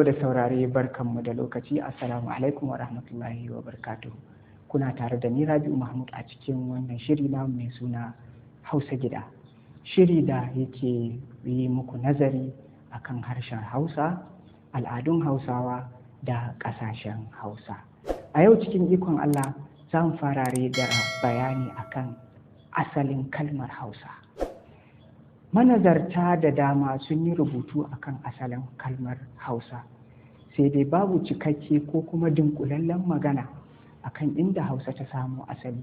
Da saurare, barkanmu da lokaci. Assalamu alaikum wa rahmatullahi wa barkatuhu. Kuna tare da ni, Rabi'u Mahmud, a cikin wannan shiri na mai suna Hausa Gida, shiri da yake yi muku nazari akan harshen Hausa, al'adun Hausawa da ƙasashen Hausa. A yau, cikin ikon Allah, za mu farare da bayani akan asalin kalmar Hausa. Manazarta da dama sun yi rubutu akan asalin kalmar Hausa, sai dai babu cikakke ko kuma dunkulallen magana akan inda Hausa ta samo asali,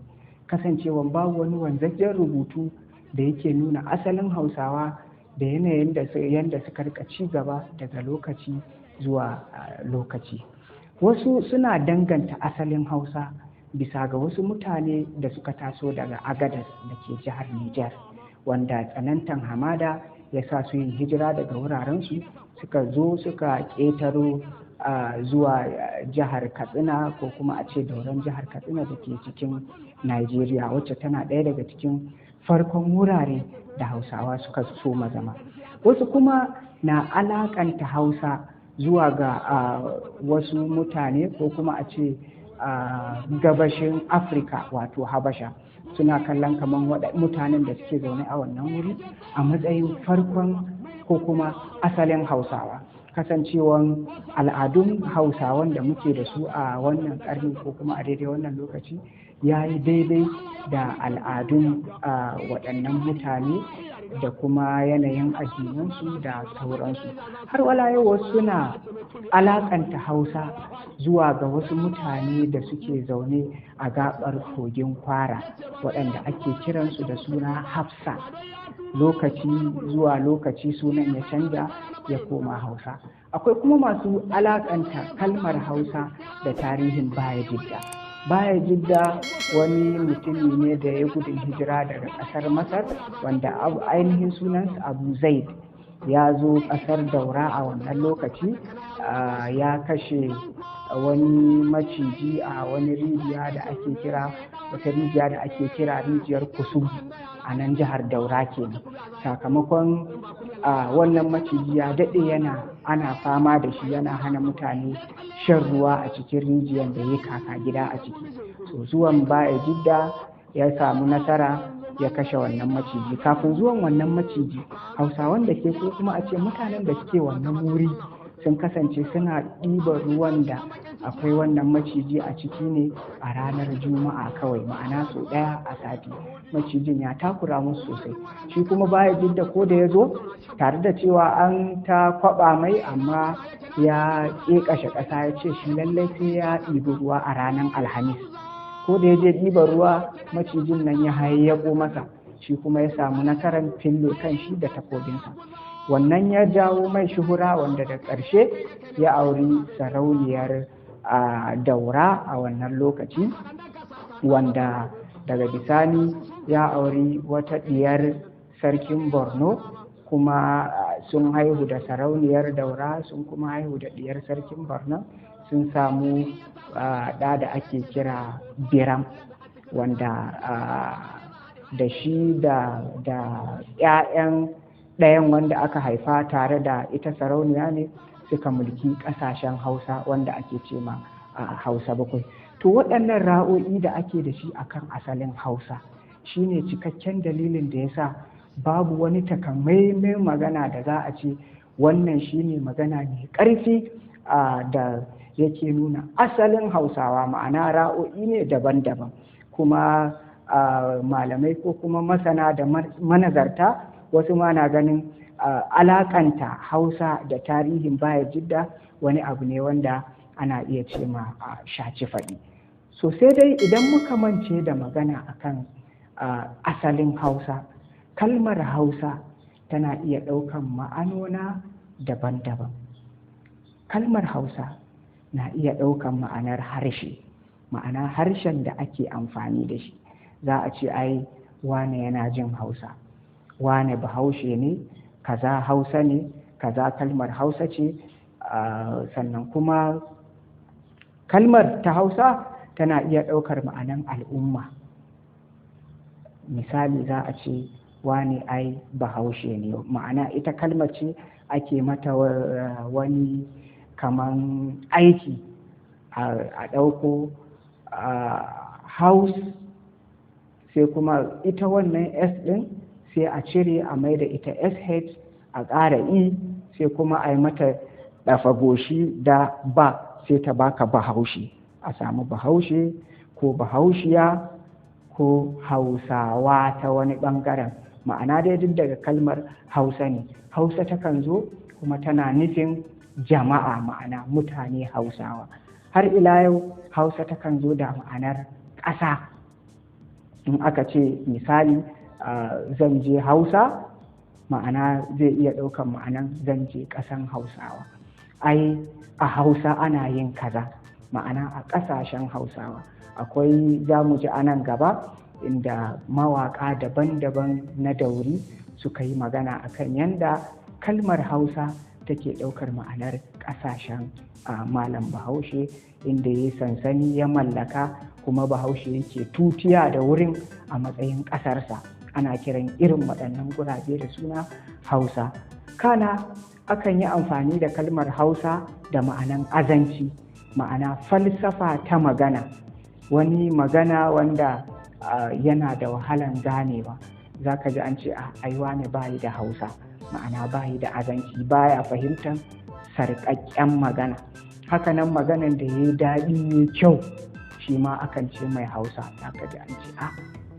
kasancewan babu wani wanzajjen rubutu da yake nuna asalin Hausawa da yanayin da yadda suka rika ci gaba daga lokaci zuwa lokaci. Wasu suna danganta asalin Hausa bisa ga wasu mutane da suka taso daga Agadas da ke jihar Nijar, wanda tsanantan hamada ya sa su yin hijira daga wurarensu, suka zo suka ƙetaro zuwa jihar Katsina, ko kuma a ce Dauran jihar Katsina da ke cikin Nigeria, wacce tana ɗaya daga cikin farkon wurare da Hausawa suka soma zama. Wasu kuma na alakanta Hausa zuwa ga wasu mutane, ko kuma a ce gabashin Afirka, wato Habasha. Suna kallon kamar mutanen da suke zaune a wannan wuri a matsayin farkon ko kuma asalin Hausawa, kasancewan al'adun Hausawan da muke da su a wannan karni, ko kuma a daidai wannan lokaci, ya yi daidai da al'adun waɗannan mutane da kuma yanayin addinansu da sauransu. Har wala yau, wasu suna alakanta Hausa zuwa ga wasu mutane da suke zaune a gabar kogin Kwara, waɗanda ake kiransu da suna Hafsa. Lokaci zuwa lokaci sunan ya canza ya koma Hausa. Akwai kuma masu alakanta kalmar Hausa da tarihin Baya Jidda. Baya Jidda wani mutumi ne da ya gudun hijira daga ƙasar Masar, wanda ainihin sunansa Abu Zaid. Ya zo ƙasar Daura a wannan lokaci, ya kashe wani maciji a wani rijiya da ake kira, wata rijiya da ake kira rijiyar Kusugu a nan jihar Daura kenan. Sakamakon wannan maciji ya daɗe yana ana fama da shi, yana hana mutane shan ruwa a cikin rijiyar da ya kaka gida a ciki. So zuwan Baya Jidda, ya samu nasara ya kashe wannan maciji. Kafin zuwan wannan maciji, Hausawan da ke, ko kuma a ce mutanen da suke wannan wuri, sun kasance suna ɗiban ruwan da akwai wannan maciji a ciki ne a ranar Juma'a kawai, ma'ana sau ɗaya a sati. Macijin ya takura musu sosai. Shi kuma Baya Jidda, ko da ya zo, tare da cewa an ta kwaɓa mai, amma ya ƙeƙashe ƙasa, ya ce shi lallai sai ya ɗibi ruwa a ranar Alhamis. Ko da ya je ɗiban ruwa, macijin nan ya hayayyako masa, shi kuma ya samu nasarar fille kan shi da takobinsa. Wannan ya jawo mai shuhura, wanda da ƙarshe ya auri sarauniyar Daura a wannan lokaci, wanda daga bisani ya auri wata ɗiyar sarkin Borno. Kuma sun haihu da sarauniyar Daura, sun kuma haihu da ɗiyar sarkin Borno, sun samu ɗa da ake kira Biram, wanda da shi da 'ya'yan ɗayan wanda aka haifa tare da ita sarauniya ne suka mulki ƙasashen Hausa, wanda ake ce ma a Hausa Bakwai. To, waɗannan ra'o'i da ake da shi akan asalin Hausa shine cikakken dalilin da ya sa babu wani takamaiman magana da za a ce wannan shine magana mai ƙarfi da yake nuna asalin Hausawa, ma'ana ra'o'i ne daban-daban. Kuma malamai ko kuma masana da manazarta, wasu ma na ganin alakanta Hausa da tarihin Baya Jidda wani abu ne wanda ana iya ce ma shaci faɗi. So sai dai idan muka mance da magana akan asalin Hausa, kalmar Hausa tana iya ɗaukan ma'anona daban-daban. Kalmar Hausa na iya ɗaukan ma'anar harshe, ma'ana harshen da ake amfani da shi. Za a ce ai wane yana jin Hausa, wane Bahaushe ne, kaza Hausa ne, kaza kalmar Hausa ce. Sannan kuma kalmar ta Hausa tana iya ɗaukar ma'anan al'umma. Misali, za a ce wane ai Bahaushe ne, ma'ana ita kalmar ce ake mata wani kaman aiki, a ɗauko house, sai kuma ita wannan S ɗin sai a cire a mai da ita SH, a ƙara E, sai kuma a yi mata ɗafa goshi da ba, sai ta baka Bahaushe. A samu Bahaushe ko Bahaushiya ko Hausawa ta wani ɓangaren. Ma'ana dai duk daga kalmar Hausa ne. Hausa takan zo kuma tana nufin jama'a, ma'ana mutane Hausawa. Har ila yau Hausa takan zo da ma'anar ƙasa. In aka ce misali zan je Hausa, ma'ana zai iya ɗaukan ma'anan zan je ƙasan Hausawa. Ai a Hausa ana yin kaza, ma'ana a ƙasashen Hausawa. Akwai, za mu ji anan gaba, inda mawaƙa daban-daban na Dauri suka yi magana akan yanda kalmar Hausa take ɗaukar ma'anar ƙasashen malam Bahaushe, inda ya sansani ya mallaka, kuma Bahaushe yake tutiya da wurin a matsayin ƙasarsa. Ana kiran irin waɗannan gurabe da suna Hausa. Kana akan yi amfani da kalmar Hausa da ma'anan azanci, ma'ana falsafa ta magana, wani magana wanda yana da wahalan ganewa. Za ka ji an ce a aiwa ne bayi da Hausa, ma'ana bayi da azanci, baya fahimtar sarƙaƙƙen magana. Hakanan maganan da ya yi daɗi ya kyau, shi ma akan ce mai Hausa. Za ka ji an ce a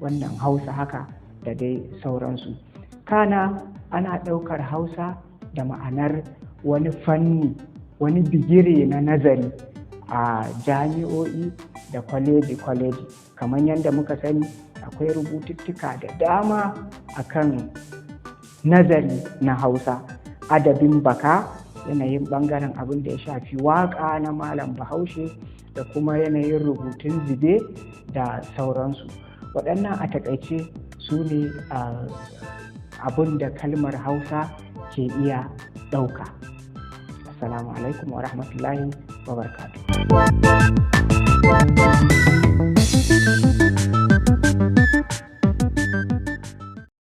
wannan Hausa haka da dai sauransu. Kana ana ɗaukar Hausa da ma'anar wani fanni, wani bigire na nazari a jami'o'i da kwaleji-kwaleji. Kamar yadda muka sani, akwai rubututtuka da dama akan nazari na Hausa, adabin baka, yanayin ɓangaren abin da ya shafi waƙa na malam Bahaushe, da kuma yanayin rubutun zube da sauransu. Waɗannan a taƙaice su ne abin da kalmar Hausa ke iya ɗauka. Assalamu alaikum wa rahmatullahi wa barakatuh.